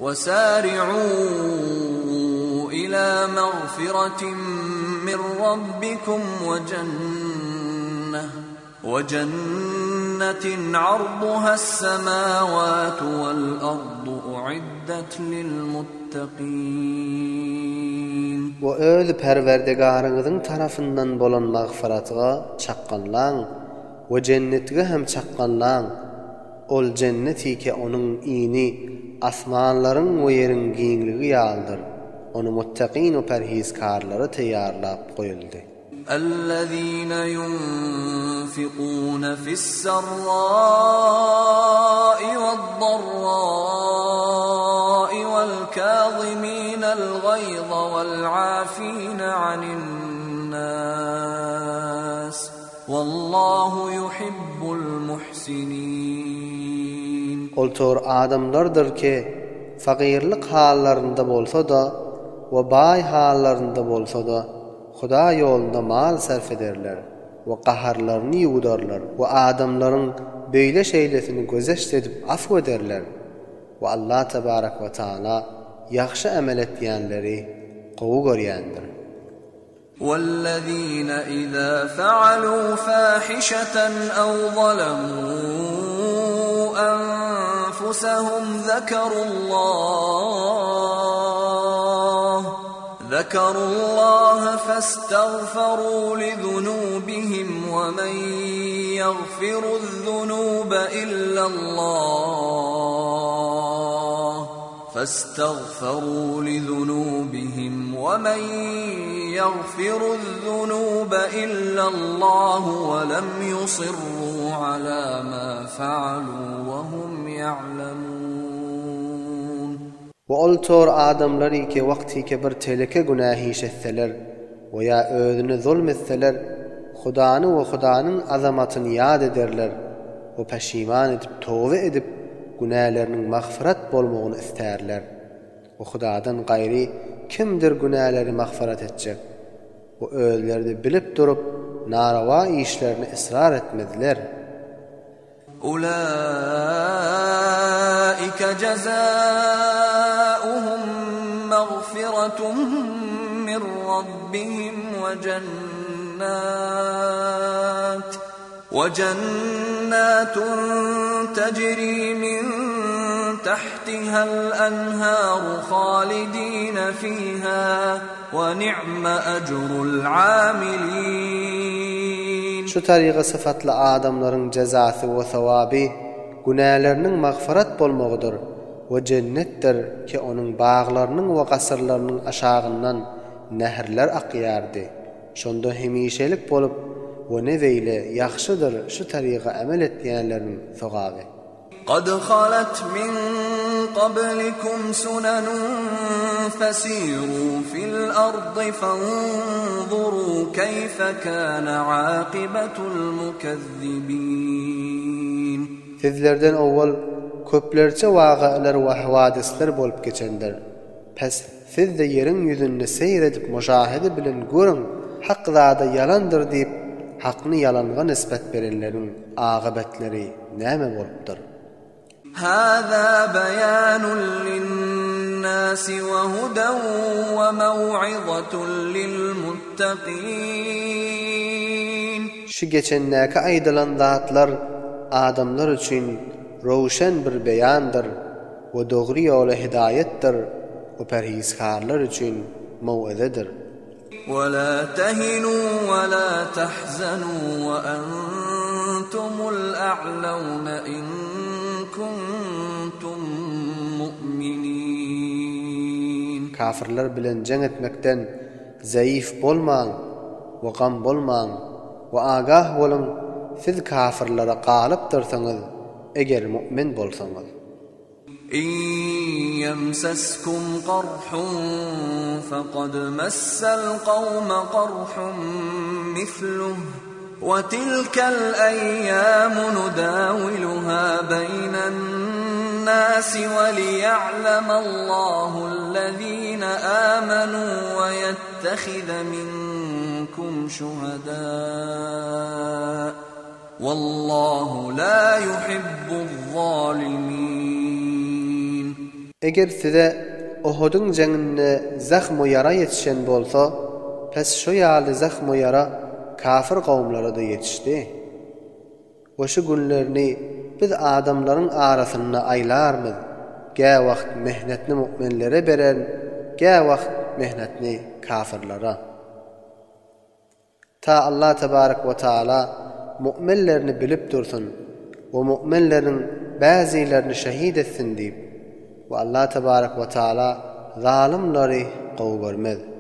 وسارعوا إلى مغفرة من ربكم وجنة وجنة عرضها السماوات والأرض أعدت للمتقين. We öz Perwerdigaryňyzyň tarapyndan bolan magfyratyga çakganlaň we jennetge hem çakganlaň, ol jennetike onuň ini asmanlaryň we ýeriň giňligi ýalydyr, ony muttakyn we perhizkarlara teýýarlap goýuldy. Ellezine ýunfikune fis-serrai wed-darrai wel-kaziminel gaýza wel-afine anin-nas Wallahu yuhibbul muhsinin. Ol tor adamlardyr ki, fagyrlyk hallarynda bolsa-da we baý hallarynda bolsa-da, Hudaý ýolunda mal sarf ederler we gaharlaryny ýuwudarlar we adamlaryň beýle-şeýlesini gözeşt edip afw ederler we Allah tebarek we taala ýagşy emel etýänleri gowy görýändir. Wellezine iza faaluu fahişeten ew zalemuu enfusehum zekerullah Zekerullaha festagferu lizunubihim we men ýagfiruz-zunube illallah Festagferu lizunubihim we men ýagfiruz-zunube illallahu we lem ýusirru ala ma faalu we hum ýa'lemun. We ol tor adamlar ki wagtyky bir teleke günäh iş etseler we ýa özüne zulm etseler, Hudany we Hudanyň azamatyny ýat ederler we peşiman edip toba edip günäleriniň magfyrat bolmagyny istärler. We Hudadan gaýry kimdir günäleri magfyrat etjek? We özleri-de bilip durup narawa işlerine ysrar etmezler. Ulaika jazaohum magfiratun min rabbihim we jennat we jennatun tejri min tahtihal enharu halidine fiha we ni'me ejrul amilin. Şu taryga syfatly adamlaryň jezasy we sowaby günäleriniň magfyrat bolmagydyr we jennetdir ki onuň baglarynyň we gasyrlarynyň aşagyndan nährler akýardy. Şonda hemişelik bolup we ne beýle ýagşydyr şu taryga emel etýänleriň sogaby. Kad halat min qablikum sunanun fesiru fil ardy fanzuru keýfe kana akybetul mukezzibin. Sizlerden owal köplerçe wakalar we hawadyslar bolup geçendir. Pes, siz-de ýeriň ýüzünde seýr edip muşahede bilen görüň, hak zada ýalandyr diýip, hakny ýalanga nisbet berenleriň akybetleri näme bolupdyr? Hâzâ beýânun linnâsi we huden we mew'izatun lilmuttakîn. Şu geçendäki aýdylan zatlar adamlar üçin röwşen bir beýandyr. We dogry ýola hidaýatdyr we perhizkarlar üçin mow'yzadyr. We la tehinu we la tahzenu we entumul a'lawne in kuntum mu'minin. Kafirler bilen jeň etmekden zeýif bolmaň we gam bolmaň we agah boluň siz kafirlere galypdyrsyňyz eger mu'min bolsaňyz. In ýemseskum garhun fekad messel gawme garhun misluh we tilkel eýýamu nudawiluha beýnen nasi we liýa'lemallahu-llezine amenu we ýettehize minkum şuhada. Wallahu la yuhibbuz-zalimin. Eger size Uhudyň jeňinde zahm-u ýara ýetişen bolsa, pes şo ýaly zahm-u ýara kafir kowumlara-da ýetişdi. We şu günlerini biz adamlaryň arasynda aýlarmyz, gä wagt mehnetni mu'minlere bererin, gä wagt mehnetni kafirlara. Ta Allah tebarek we taala mu'minlerini bilip dursun we mu'minleriň bäzilerini şehit etsin diýip. We Allah tebarek we taala zalymlary gowy görmez.